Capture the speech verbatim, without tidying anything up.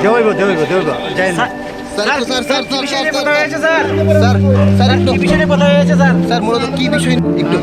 দেওয়াইব, দেওয়াইব, দেওয়াইব। যাই না। Sir, sir, sir, sir, sir, কি বিষয় নিয়ে কথা হয়েছে, স্যার? স্যার, স্যার, স্যার, একটু। কি বিষয় নিয়ে কথা হয়েছে, স্যার? স্যার, মূলত কি বিষয়? একটু।